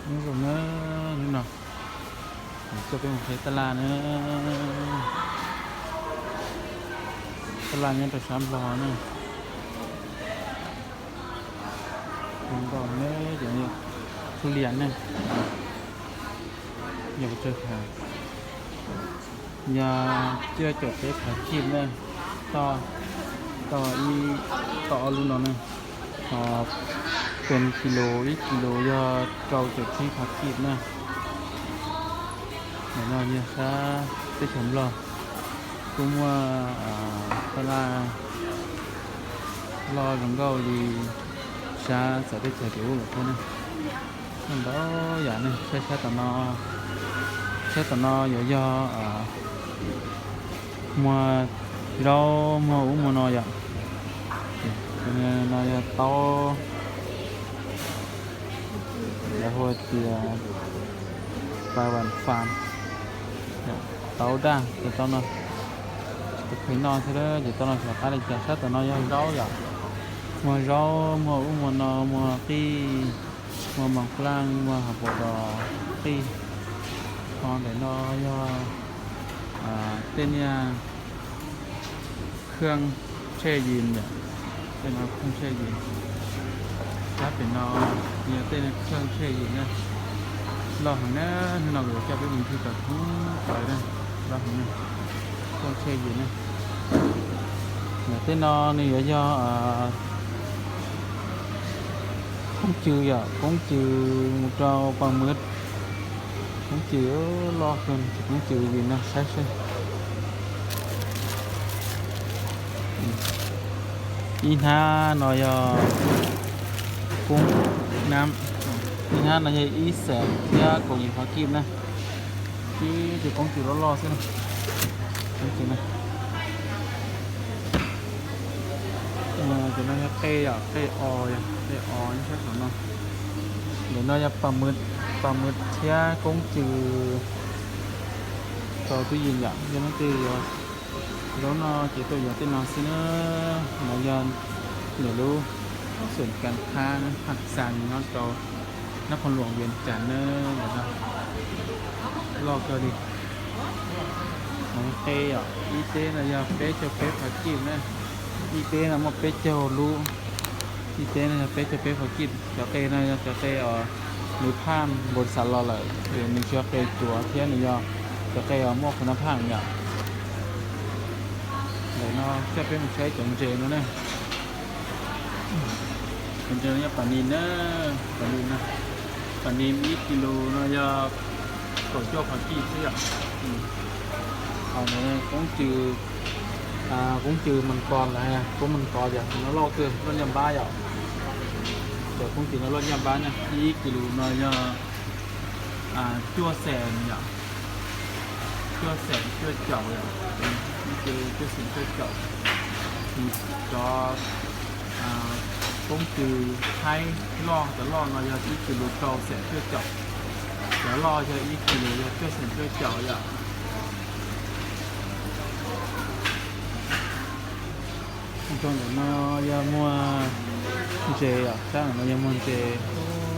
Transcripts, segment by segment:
Nyob zoo na, hnub no kuv coj peb mus saib tab laj na. Tab laj nyob rau sab Nplog na. Zoo nkauj na, cov thub lias na. Yog pes tsawg phav? Yog cuaj caum peb phav kib na. Toj, toj ib, toj ob lub no na. Ho pes kis lus, ib kis lus yog rau caum tsib phav kib na. Ntawm no yog sab teb chaws Nplog, kuj muaj tab laj loj zoo nkauj li sab txawv teb chaws tim ub lawm thiab na. Muaj ntau yam ne, saib sab tom no, sab tom no yuav yog muag zaub muag ub muag no yom. No yog taub, lawv hu tias pa vam fam, taub daj, taub no, tus pheej noj thiab ces taub no xyov qab li cas. Sab tom no yog zaub yom, muag zaub muag ub muag no, muag qij, muag mas plaaj, muag hav pas dos qij. Ho ntawm no yog tej niag kheej tshej yis yom, tej no kheej tshej yis. Sab pem no yog tej niag kheej tshej yis na. Loj heev na, hnub no kuv coj peb mus ncig tau thoob plaws na, loj heev na, kheej tshej yis na. Yog tej no nws yuav yog koob cws yom, koob cws mus rau pa mwv. Koob cws loj kawg, koob cws yim no saib seb. Ib hnab no yog koob nab, ib hnab no yog ib xees thiab kaum yim phav kib na. Ib tus koob cws loj loj xwb na. Koob cws na. Tus no yog qe yom, qe os, qe os nyob sab saum no. Ntawm no yog pa mwv thiab koob cws rau twj ywm yom, yog leej twg yuav zaub no ces tuaj yuav tej no xwb na. No yog ntawm lub xeem Kas Thab na, Phaj Xas nyob rau Nab Phoo Luam, Vias Cas na. Ntawm no loj kawg li. Qe yom, ib teb no yog peb caug peb phav kib na. Ib teb no muaj peb caug lub, ib teb no yog peb caug peb phav kib. Cov qe no yog cov qe uas nws phaj npau xav los lawm, nws tsis yog qe cuav thiab nws yog cov qe uas muaj qhuv nab phaj yom. Ntawm no coj peb mus saib cov ntses no na. Cov ntses no yog pam nis na, pam nis na. Pam nis ib kis lus no yog kaum cuaj phav kib xwb yom. Koob cws, koob cws mas kos lawm, koob mas kos yom, no loj kawg, loj nyaj npab yom. Cov koob cws no loj nyaj npab na, ib kis lus no yog cuaj xees yom, cuaj xees cuaj caum yom, cuaj xees cuaj caum. Cov koob cws Thaib loj, cov loj no yog ib kis lus rau xees cuaj caum, cov loj yog ib kis lus yog cuaj xees cuaj caum yom. Rau ntawm no yog muag ntses yom, sab ntawm no yog muag ntses,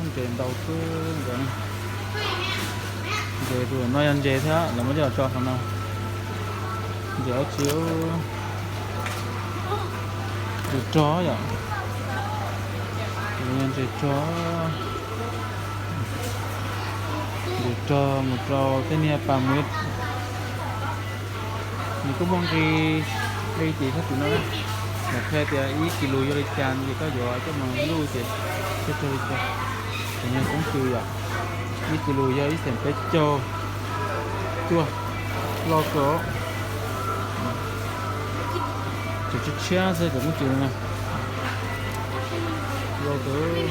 ntses ntau kawg nkaus na. Ntses tus no yog ntses thiab, lawv muab coj los tso qhov no. Ntses dab tsi, tus rog yom, tus no yog ntses rog, ntses rog mus rau tej niag pa mwv. Nws kuj muaj nqi, nqi ces sab tim no na, lawv qhia tias ib kis lus yog li cas ces koj yuav coj mus luj ces thiaj raug li cas. Ces yog koob cws yom, ib kis lus yog ib xees peb caug cuaj, loj kawg. Ces tshiab tshiab xwb cov koob cws no na, loj kawg.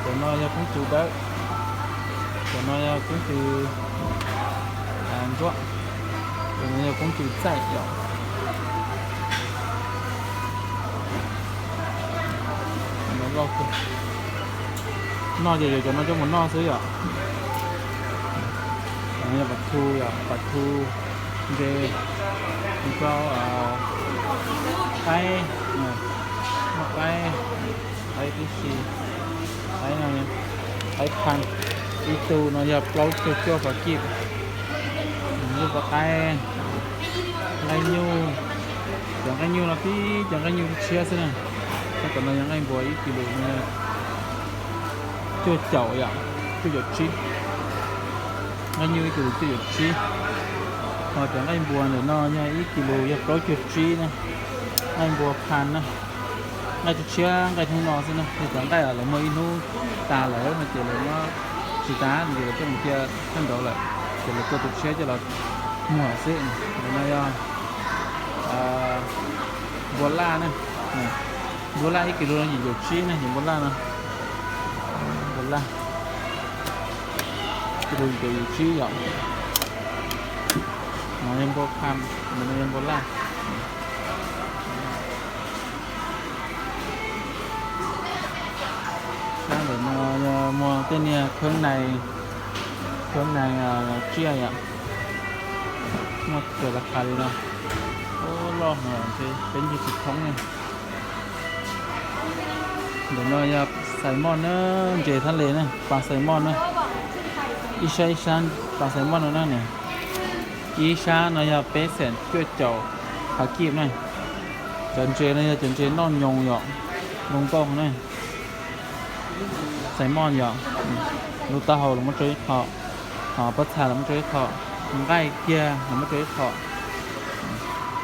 Cov no yog koob cws dawb, cov no yog koob cws ntsuab, cov no yog koob cws txaij yom. Noj ces yuav cov no coj mus noj xwb yom. Cov no yog pas thu yom, pas thu. Ntses, mus rau qaib, muaj qaib, qaib tib si, qaib no, qaib phan, ib tug no yog plaub caug cuaj phav kib. Lub pov qaib, nqaij nyuj, cov nqaij nyuj no tib cov nqaij nyuj tshiab xwb na. Tab tom no yog nqaij npua ib kis lus no cuaj caum yom, cuaj caum tsib. Nqaij nyuj ib kis lus cuaj caum tsib. Ho cov nqaij npua ntawm no yog ib kis lus yog plaub caug tsib na. Nqaij npua phan na. Nqaij tshiab tshiab nqaij hnub no xwb na, yog cov nqaij lawv muag ib hnub tas lawm no ces lawv muab tsis tas ces lawv coj mus cia sab nraud lawm, ces lawv tua tus tshiab coj los muag xwb. Ntawm no yog npua laj na. Npua laj ib kis lus no yim caum tsib na, yog npua laj no. Npua laj, kis lus yim caum tsib yom. No yog npua phan, ntawm no yog npua laj. Sab ntawm no yog muag tej niag kheeb nais, kheeb nais tsiaj yom. Muaj raws las khas li no. Ub, loj heev, peb ntsej tsis thoob li. Ntawm no yog xaim moj na, ntses thab les na, pas xaim moj na. Ib sab ib sab pas xaim moj no na. Ib sab no yog peb xees cuaj caum phav kib na. Cov ntses no yog cov ntses noj nyoos yom, zoo nkauj na. Xaim moj yom, lub taub hau los muab rau ib qho, ho pob txha los muab rau ib qho, nqaij kiag los muab rau ib qho.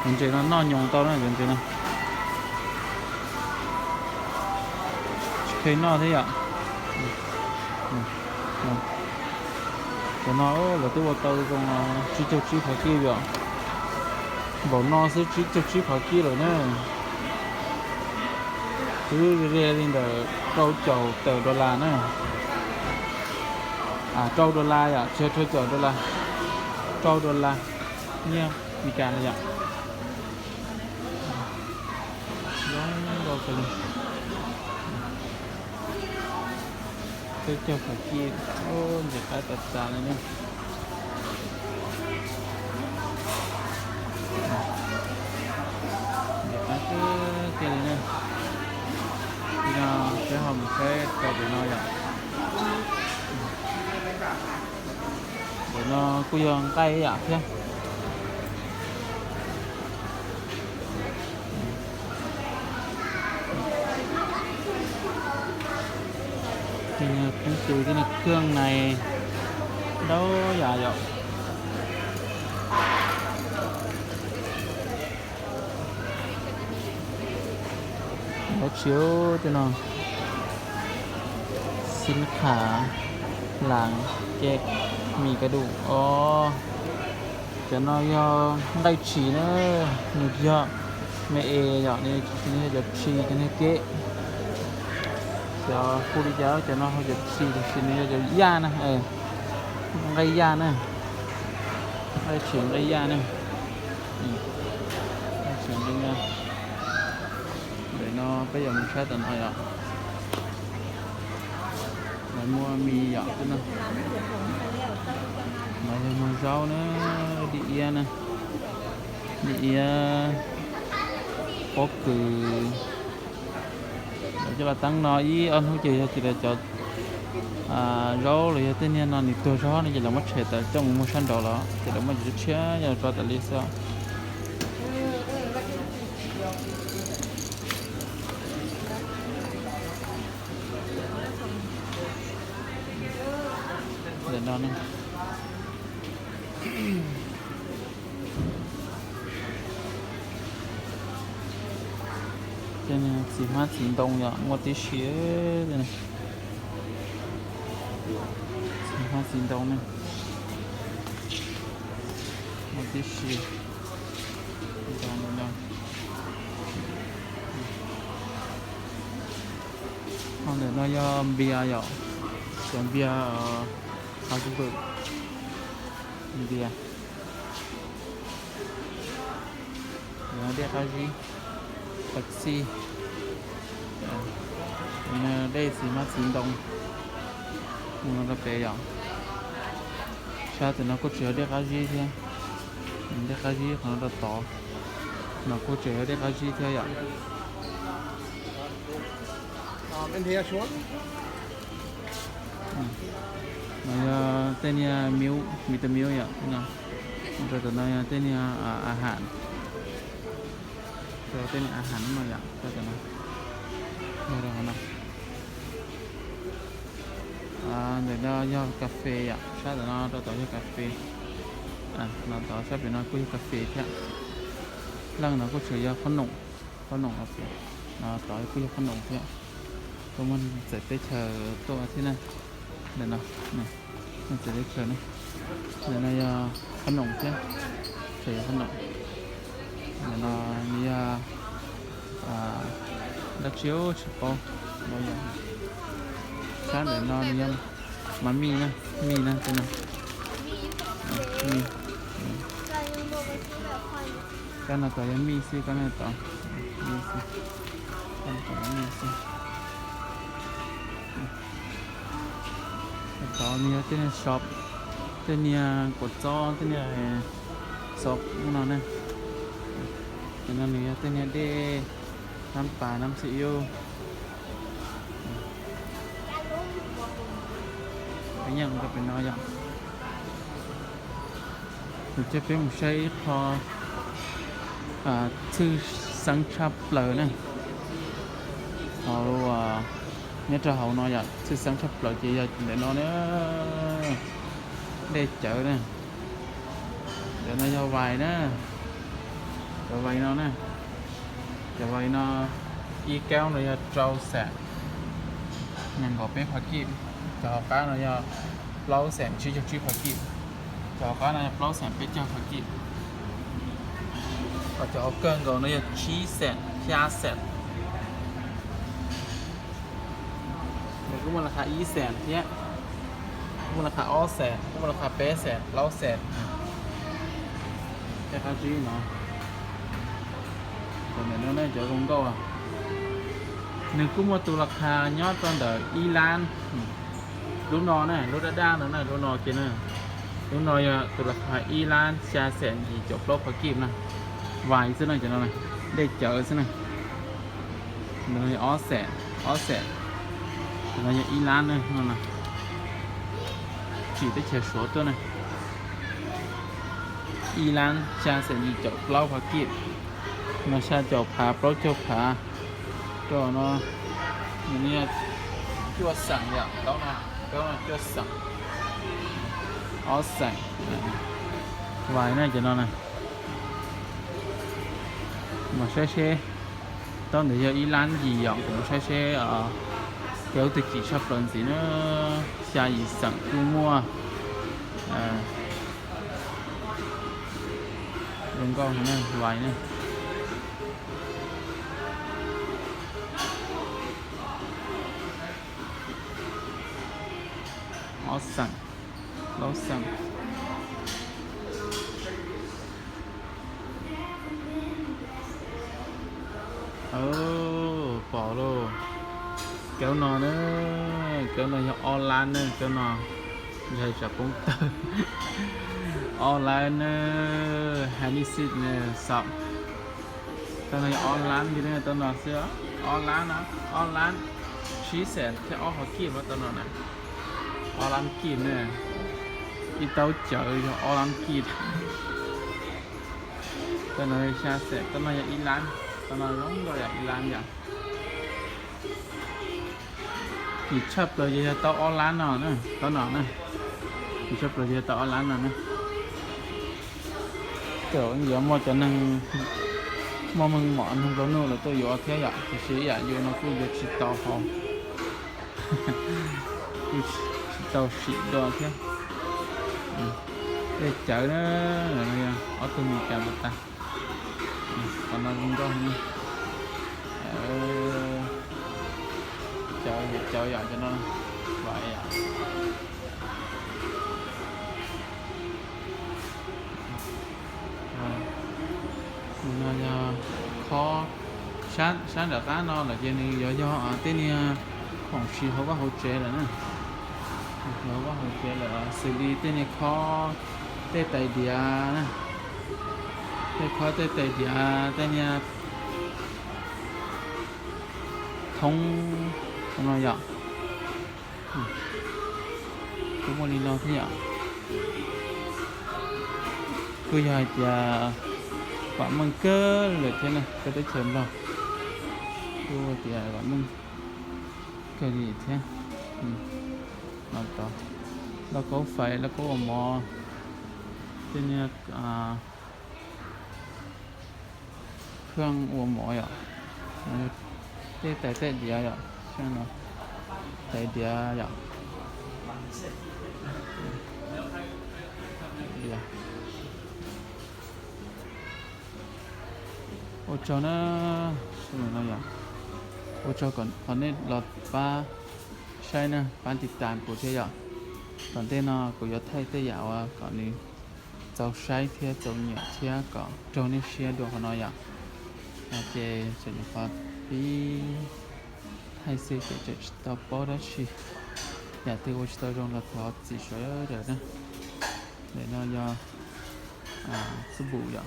Cov ntses no noj nyoos tau na, cov ntses no. Tsis kheev noj thiab yom. Cov no lawv twb ua tau zoo tsib caug tsib phav kib yom. Npaum no xwb tsib caug tsib phav kib lawm na. Twb ze li ntawm rau caum tawm dollar na. Rau dollar yom, tsis yog rau caum dollar. Rau dollar nyiaj Meskas no yom. Zoo nkauj kawg li. Peb caug phav kib, ntses qaib tas tas li na. Ntses qaib kiag kiag li na. Li no peb ho mus saib rau pem no yom. Pem no kuj yog nqaij ib yam thiab. Tej niag koob tus, tej niag kheeb nais ntau yam yom. Dab tsi tej no, xib kham, laas, ke, mis kas dus os. Cov no yog nqaij tshis na, nws yog me es yom, nws yog cov tshis cov niag keb. Cov hu li cas cov no hu cov tshis tiam sis nws yog cov yaj na, nqaij yaj na, nqaij tshis nqaij yaj na. Nqaij tshis nqaij yaj. Ntawm no peb yuav mus saib tom no yom. Lawv muag mis yom, no. Lawv yog muag zaub na, dib iab na, dib iab, pob kws. Lawv coj los teeb no ib ob hnub ces yog tias lawv cov zaub los yog tej niag no nws tuag zog no ces lawv muab tshem tawm coj mus muag sab nraud lawm ces lawv muab cov tshiab coj tso tas li xwb. Ntawm no ne. Tej niag txiv hmab txiv ntoo yom, muaj tib si. Txiv hmab txiv ntoo ne, muaj tib si. Ntoo no. Ho ntawm no yog npias yom, cov npias qab zib pwm, npias, dej qab zib, taxi, dej txiv hmab txiv ntoo, mus no rau pem yom. Sab tim no kuj tsis yog dej qab zib thiab. Dej qab zib qhov no rau tod, no kuj tseem yog dej qab zib thiab yom. No yog tej niag miub, mis tus miub yom, no rau tom no yog tej niag a has, tej niag a has no yom, rau tom no. Ntawm no yog kas fes yom, sab tom no rau tom yog kas fes. No tod sab pem no kuj yog kas fes thiab. Leej no kuj tseem yog qhob noom, qhob noom no pem, no tod kuj yog qhob noom thiab. Kuj muaj neeg txawm teb chaws tuaj thiab na. Ntawm no, neeg txawm teb chaws na. Ntawm no yog qhob noom thiab, tseem yog qhob noom. Ntawm no nws yog dab tsi tsis paub. Sab ntawm no nws yog mas mij na, mij na tej no. Mij. Kab no tod yog mij xwb, kab no tod, mij xwb, kab no tod yog mij xwb. Tod nws yog tej niag shop, tej niag kua txob, tej niag xov no na. Ces no nws yog tej niag dej, nab pas, nab xi iub. Peb nyeem rau pem no yom. Kuv coj peb mus saib ib qho tshwj xeeb tshaj plaws na. Hauv, nyob rau hauv no yom, tshwj xeeb tshaj plaws ces yog ntawm no na, dej cawv na. Ntawm no yog vais na, cov vais no na, cov vais no ib kaub no yog rau xees nees nkaum peb phav kib, cov hauv qab no yog plaub xees tsib caug tsib phav kib, cov hauv qab no yog plaub xees peb caug phav kib, ho cov hauv kawg nkaus no yog tsib xees xya xees. Nws kuj muaj las khas ib xees thiab, kuj muaj las khas ob xees, kuj muaj las khas peb xees plaub xees. Tej qab zib no, cov ntawm no ne cov zoo nkauj, nws kuj muaj tus las khas nyob rau ntawm ib lab. Lub no na, lub daj daj no na, lub no kiag na, lub no yog tus las khas ib lab xya xees yim caum plaub phav kib na. Vais xwb na cov no, dej cawv xwb na. Ntawm no yog ob xees, ob xees. Ntawm no yog ib lab na, no na. Tsim teb chaws Suav tuaj na. Ib lab xya xees yim caum plaub phav kib, no xya caum phav plaub caug phav. Rau no, nws yog cuaj xees yom, plaub no, plaub no cuaj xees, ob xees. Vais na cov no na. Mas saib seb, tau ntawd yog ib lab yim yom, kuv mus saib seb, kuv twb tsis tshaj plaws ntxiv na, xya yim xees kuj muaj. Zoo nkauj na, vais na. Ob xees, plaub xees. Pom lauj, cov no na, cov no yog ob lab na, cov no yog hais tsam poob tawg. Ob lab na, hai nib xij na, xom. Tau no yog ob lab kiag na, tau no xwb, ob lab no, ob lab tsib xees thiab ob phav kib, tau no na, ob lab kib na, ib taub cawv yog ob lab kib. Tau no yog xya xees, tau no yog ib lab, tau no zoo nkauj yom, ib lab yom. Yim tshaj plaws ces yog tau ob lab no na, tau no na. Yim tshaj plaws ces yog tau ob lab no na. Txawm yuav muaj cov neeg muaj meej mom neeg nplua nuj lawv tuaj yuav thiab yom, tiam sis ib yam yus no kuj yuav tsis tau haus, kuj tsis tau sim dua thiab. Dej cawv na, ob tug Meskas puas tag. Qhov no zoo nkauj heev. Cawv, cawv yom, cov no, vais yom. No yog khob, sab nram qab no lawm ces nws yuav yog tej niag khoom siv hauv vaj hauv tsev lawm na. Hauv vaj hauv tsev lawm xws li tej niag khob, tej tais diav na, Tej khob tej tais diav tej niag thoob no yom. Kuj muaj li no thiab yom. Kuj yog hais tias vam meej kawg lawm thiab na, peb teb chaws Nplog kuj tias vam meej kawg li thiab. No tod, lauj kaub fais, lauj kaub ua mov, tej niag khaj ua mov yom, tej tais tej diav yom, tais diav yom. Ua tsaug na, no yom, ua tsaug qhov nej los pab saib na, pab tiv tas kuv thiab yom. Tom ntej no kuv yuav thaij tej yam uas kom nws txaus saib thiab txaus nyiam thiab kom raug nej siab dua qhov no yom. Ces tseem nyuam qhuav pib thaij xwb ces tseem tsis tau paub dab tsi, yam twg ua tsis tau zoo los thov txim sawv daws na. Ntawm no yog xub npum yom,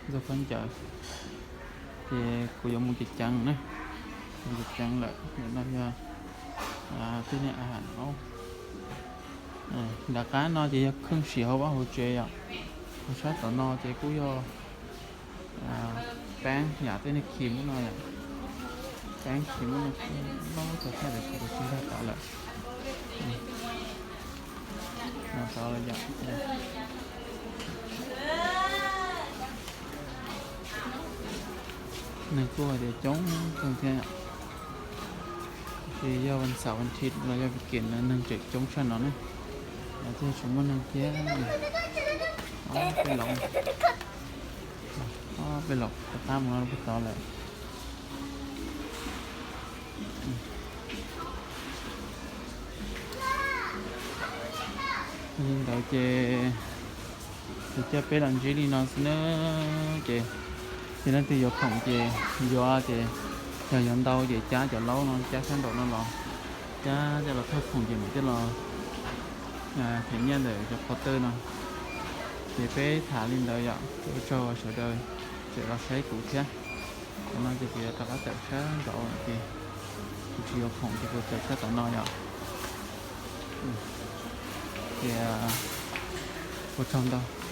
ntxuag khaub ncaws. Ces kuv yuav mus ceev ceev na, mus ceev ceev lawm. Ntawm no yog tej niag a ha no. Nram qab no ces yog kheej siv hauv vaj hauv tsev yom. Hauv sab tom no ces kuj yog peeb yam tej niag khi mub no yom. Peeb khi mub no kuj loj tau thaj lawm, kuv tsis nkag tod lawm. No tod lawm yom. Neeg kuj hais tias coob kawg thiab, tsis yog vas xaum vas thiv los yog weekend no neeg tseem coob tshaj no na. Thiaj tsis muaj neeg thiab. Ob peb los, ob peb los qab mus no puag tod lawm. Li ntawd ces, ces coj peb los ntsib li no xwb na. Ces yog leej twg yuav khoom ces yuav, ces yog yuav ntau ces cab cov laub no cab sab nraum no los, cab coj los thauj khoom ces mam coj los them nyiaj ntawm cov qhov tawj no. Ces peb tham li ntawd yom, ua tsaug sawv daws tseem los saib kuv thiab. Qhov no ces kuv yuav rov qab tawm sab nraud ces kuv tsis yuav khoom ces kuv tawm sab tom no yom. Ces ua tsaug ntau.